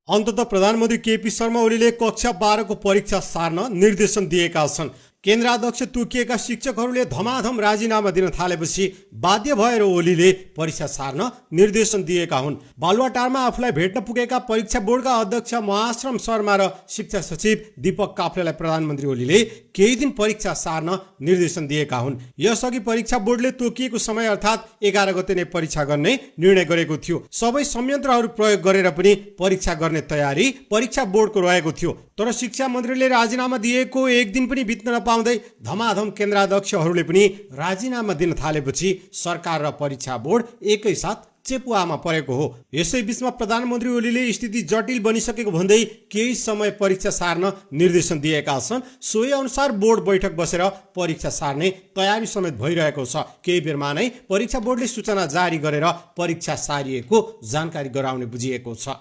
अन्तत प्रधानमन्त्री केपी शर्मा ओलीले कक्षा 12 को परीक्षा सार्न निर्देशन दिएका छन्। केन्द्राध्यक्ष तोकिएका शिक्षकहरूले धमाधम राजीनामा दिन थालेपछि बाध्य भएर ओलीले परीक्षा सार्न निर्देशन दिएका हुन्। बालुवाटारमा आफूलाई भेट्न पुगेका परीक्षा बोर्डका अध्यक्ष महाश्रम शर्मा र शिक्षा सचिव दीपक काफ्लेलाई प्रधानमन्त्री ओलीले केही दिन परीक्षा सार्न निर्देशन दिएका हुन्। यसअघि परीक्षा बोर्डले तोकिएको समय अर्थात् 11 गते नै परीक्षा गर्ने निर्णय गरेको थियो। सबै संयन्त्रहरू प्रयोग गरेर पनि परीक्षा गर्ने तयारी परीक्षा बोर्डको रहेको थियो। तर शिक्षा मन्त्रीले राजीनामा दिएको एक दिन पनि बित्न नपाउँदै धमाधम केन्द्राध्यक्षहरूले पनि राजीनामा दिन थालेपछि सरकार र परीक्षा बोर्ड एकैसाथ चेपुवामा परेको हो। यसै बीचमा प्रधानमन्त्री ओलीले स्थिति जटिल बनिसकेको भन्दै केही समय परीक्षा सार्न निर्देशन दिएका छन्। सोही अनुसार बोर्ड बैठक बसेर परीक्षा सार्ने तयारी समेत भइरहेको छ। केही बेरमा नै परीक्षा बोर्डले सूचना जारी गरेर परीक्षा सारिएको जानकारी गराउने बुझिएको छ।